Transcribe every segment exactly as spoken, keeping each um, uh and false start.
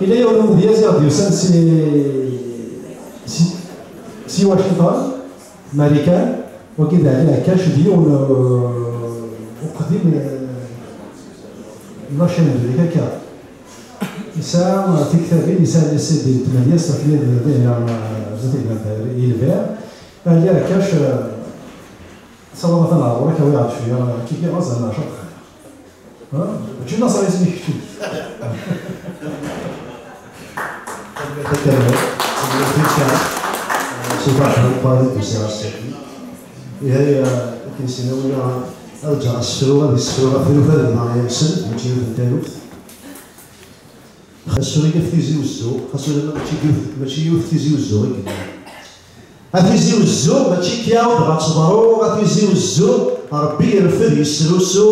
Yella yiwen umedyaz i ɣ-d-yusan si, si, si Washington, Marikan, wagi d Ɛli Ɛekkac, d yiwen, uh, uqdim, uh, n la chaîne de Rika. Yesɛa tiktabin, yesɛa les C D n tmedyazt ɣef yal, uh, zdat yelbir. Ɛli Ɛekkac, uh, ssawḍeɣ-t ad nɛawed, ad k-awiɣ cwiya, kiki ɣas ad nɛac ad xir. Ha? Mačči laṣer isem-ik kečč. Tanemmirt a Kamal, tanemmirt i Kamal. Ṣṣut aḥlal qari d usiɣ ass-agi. Ihi, akken sinawen ad ǧǧeɣ asefru, ad yessefru ɣef yilufaden-nneɣ yamsen, mačči yiwet n taluft. Asefru-agi ɣef Tizi Uzzu, xas ulamma mačči yiwet, mačči yiwet Tizi Uzzu i yellan. A Tizi Uzzu, mačči kyaw dɣa teḍru, a Tizi Uzzu, Ṛebbi irfed yesrusu,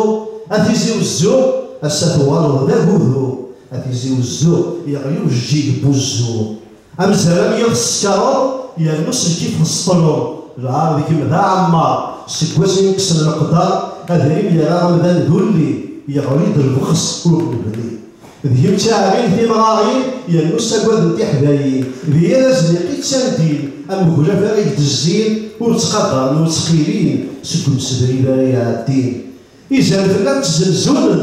a Tizi Uzzu, ass-a tuɣaleḍ d agudu, a Tizi Uzzu, yeɣli ujeǧǧig n wuzzu. Amezrar am yiḍ tsekkareḍ, yernu s lkif tseṭṭleḍ, lɛar deg-m d aɛemmar, seg wasmi i kksen leqder, adrim yerra amdan d ulli, yeɣli-d lbexs ur nebni. D kemm d taɛrin timɣarin, yernu ssagaden tiḥdayin. D yir azniq i ttandin, am uglaf ara k-d-zzin, ur ttqadaren, ur ttqilin, seg umsebrid ara iɛeddin. Izan fell-am ttzenzunen,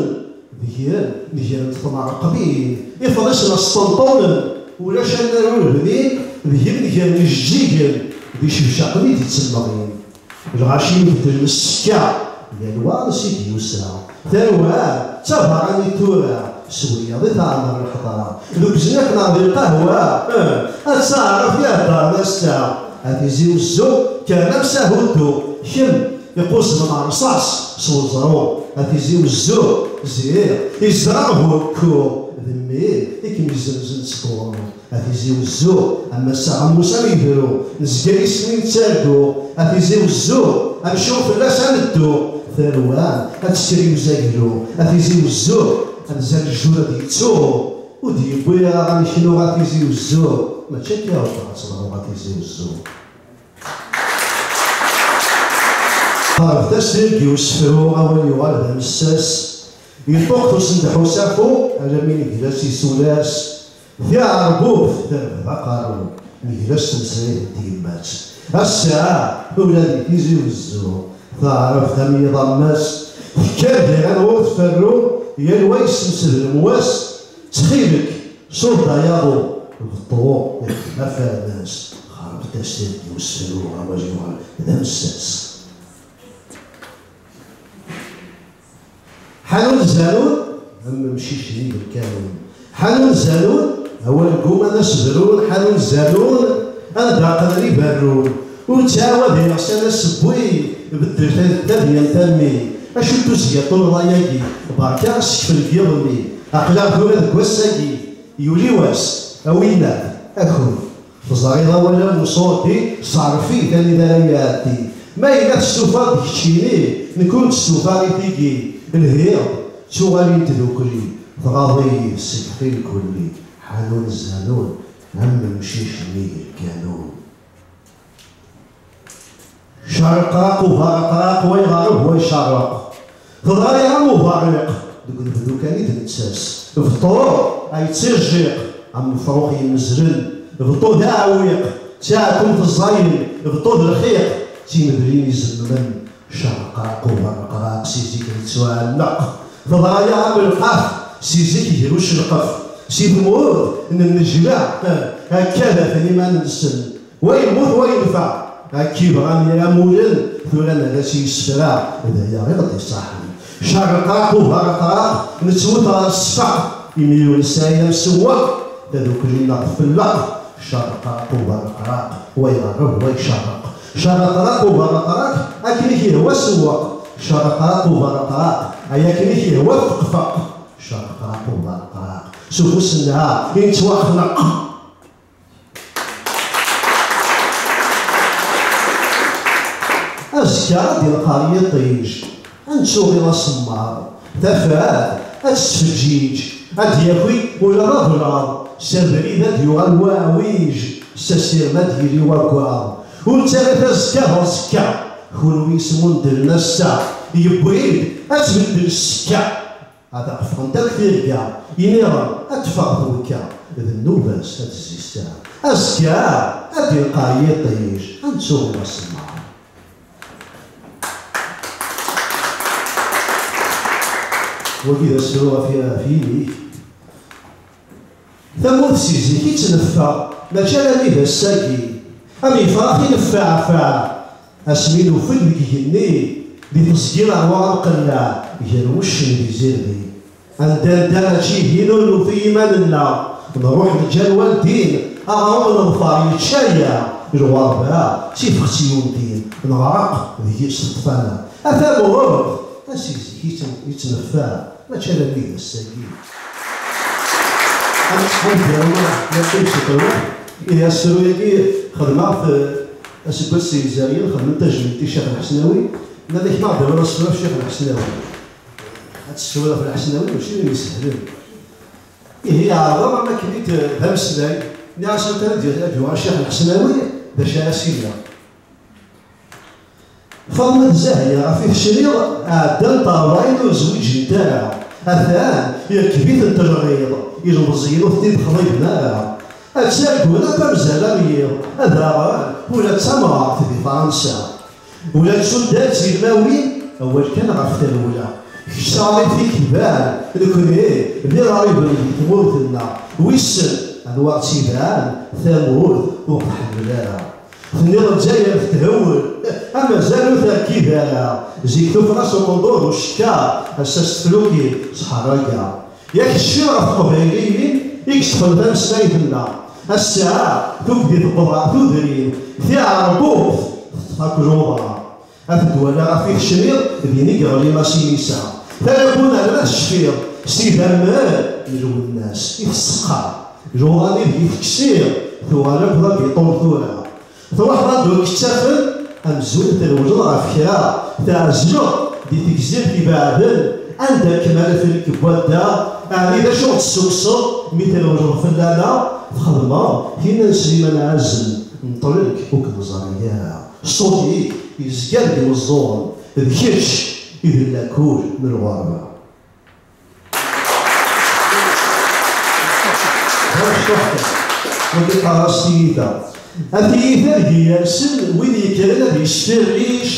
deg-, negren-d ṭṭmeɛ qbin, ifḍisen-a sṭenṭunen, ulac annar ur bnin, deg-m negren ijeǧǧigen, d icebcaqen i d-ittemmɣin. Lɣaci ibeddlen ssekka, yal wa ansi d-yusa. Tarwa d tabaɣanit tura, s wiyaḍ i teɛmer lḥeḍra. Deg uzniq neɣ di lqahwa, eh, ad taɛref iheddren ass-a. A Tizi Uzzu, kkren-am s ahuddu, kemm iquzmen rṣaṣ s weẓru. A Tizi Uzzu, ziɣ izdeɣ hukku, d mmi i kem-izenzen seg uɣrum. A Tizi Uzzu, am ass-a ɣemmus am yebru, nezga yes-m i nettargu. A Tizi Uzzu, amcum fell-as ad neddu. Tarwa ad tekker i uzaglu. A Tizi Uzzu, anza n jjur ad yettu. Ur d-yewwi ara ad neknu a Tizi Uzzu. Mačči akka i ɣ-d-teḍru a Tizi Uzzu. Qerreb-as tirgin usefru, awal yuɣal d amessas. Yeṭṭuqet usendeḥ usafu, alammi negla-s isulas. Tiɛerbubt terfed aqerru, negla-s temsayt n tyemmat. Ass-a, ula di Tizi Uzzu, taɛrabt am yiḍ ammas, tekker diɣen ur tferru, yal wa yessemsed lemwas. Ttxil-k, ṣudd ay aḍu, beṭṭu ixdem afermas. Xerb-d-as tirgin usefru, awal yuɣal d amessas. Ḥanun zanun, am umcic-nni d lkanun. Ḥanun zanun, awal gguma d asbrun, ḥanun zanun, anda qqnen iberrun. Ur ttɛawad iɣsan asewwi, beddel ta-, tadyant a mmi. Acu n tuzga ṭulḍa-yagi, berka asekfel deg yiḍ-nni. Aql-aɣ tura deg wass-agi, yuli wass, a winnat, akud. Teẓriḍ awal am uṣurdi, ṣerref-it anida ara iɛeddi. Ma yella testufaḍ-d keččini, nekk ur d-stufaɣ i tigi. Lhiɣ-d, ttuɣalin tdukli, tɣaḍ-iyi seg ṭil kulli. Ḥanun zanun, am umcic-nni d lkanun. Cerqraq uberqraq, way ɣerreb way cerreq. Teḍra-yaɣ am uberriq, deg unebdu kan i d-nettas. Beṭṭu ay d tijiq, am ufrux yemmezlen. Beṭṭu d aɛewwiq, d taɛkumt ẓẓayen. Beṭṭu d lxiq, d timedlin izemmen. Cerqraq uberqraq, si zik yettuɛelleq. Teḍra-yaɣ am lqaf, si zik grew ucelqef. Si tmurt n nnejla, akka d aten iman-nsen. Wa yemmut, wa yenfeɛ. Akka i bɣan yir amulen, tura nerra-tt i yisefra, d aya i ɣ-d-iṣaḥen. Cerqraq uberqraq, nettwet ɣer ssfeq, imi ur nesɛi amsewweq, tadukli-nneɣ tfelleq. Cerqraq uberqraq, wa iɣerreb, wa icerreq. Cerqraq uberqraq, akken i k-yehwa sewweq. Cerqraq uberqraq, ay akken i k-yehwa feqfeq. Cerqraq uberqraq, s ufus n nnɛaq i nettwaxneq. Azekka ad d-ilqer yiṭij, ad nettuɣil asemmaḍ, tafat ad tettfeǧǧiǧ, ad d-yaki ula d ablaḍ, s abrid ad d-yuɣal waɛwij, s asirem ad d-yili waggaḍ. Ur ttaɣit azekka d aẓekka, kunwi yesmundlen ass-a, yewwi-d ad tbeddel ssekka. Ad ɣ-ffɣent akk tirga, iniɣer ad teffeɣ twekka, d nnuba-s ad tezzi ssaɛa. Azekka ad d-ilqeɛ yiṭij, ad nettu ɣur-s nnhar. Wagi d asefru ɣef, ɣef yimi-k. Tamurt si zik i tt-neffeɣ, mačči alammi d ass-agi. Am yefrax i neffeɛfeɛ, asmi nufeg deg igenni, di teẓgi ṛwa amqelleɛ, gar wuccen d izirdi. Anda anda mačči din ur nufi iman-nneɣ, nruḥ neǧǧa lwaldin, aɣrum neḍfer yečča-yaɣ, lɣerba tifext i undin, neɣreq deg-s teṭṭef-aneɣ. A tamurt, a si zik i tt-, i tt-neffeɣ, mačči alammi d ass-agi. Am, am Firawna, yeqqim s ṭṭerf, ihi asefru-agi xedmeɣ-t, eh, aseggas yezrin, xedmen tajmilt i Ccix Lḥesnawi, nnan-ak ma ɣ-d-awiḍ asefru ɣef Ccix Lḥesnawi. Ad tessefru ɣef Lḥesnawi, mačči d ayen isehlen. Ihi ɛerḍeɣ am akken i d, d ameslay, nniɣ-as anta ara d-, ad d-yuɣal Ccix Lḥesnawi, d acu ara s-iniɣ. Faḍma d Zahya, ɣef i tecniḍ, ɛeddant ṛebɛin ur zwiǧent ara. Atan irkeb-itent lɣiḍ, ilmeẓyen ur ten-id-xḍiben ara. Ad ttargun akk amzal am yiḍ, ad aɣen ula d tamɣart di Fransa. Ula d tuddar d tilmawin, awal kan ɣef trewla. Kečč taɣlit ikban, nekni d iɣriben di tmurt-nneɣ. Wissen anwa ɣ-tt-iban, tamurt ur ɣ-tḥemmel ara. Tenniḍ Lezzayer tethewwel, amazal ur terkid ara. Zik tuffɣa s uqendur d ucekkaṛ, ass-a s teflukin s ḥerraga. Yak tecfiḍ ɣef teqbayliyin i yeṭṭfen tameslayt-nneɣ. Ass-a, tugdi tewweḍ ɣer tudrin, tiɛerbubt teṭṭef akk luḍa. Ad t-id-walaɣ ɣef i tecniḍ, din i yeɣli Masinisa. Talabuna la tecfiḍ, s idammen n Lwennas i tesseqqar. Luḍa-nni deg i teksiḍ, tuɣal akk d abiṭun tura. Truḥeḍ ad ur k-ttafen, amzun trewleḍ ɣef kra, tɛezleḍ di tegzirt ibeɛden, anda kem ara fell-k n wadda, ɛni d acu ɣ-d-tessukkseḍ mi trewleḍ fell-aneɣ, txedmeḍ tinna n Sliman Ɛazem, neṭlek ur k-neẓri ara. Ṣṣut-ik yezga deg imeẓẓuɣen, d kečč i d llakul n lɣerba. Wagi qqareɣ-as tiyita. A tiyita deg yersen win yekkren ad yesfirric,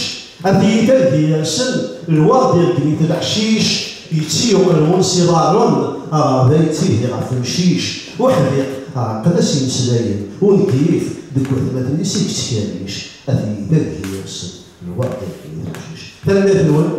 a tiyita deg yersen lweɣ d-ireggem-it leḥcic, yettiyuq lɣun s iḍarren, aɣerda yettihi ɣef umcic, uḥdiq ɛeqqel-as imeslayen, ungif deg watmaten-is i yettkerric, a tiyita deg yersen lweɣ d-ireggem-it leḥcic. Tanemmirt-nwen.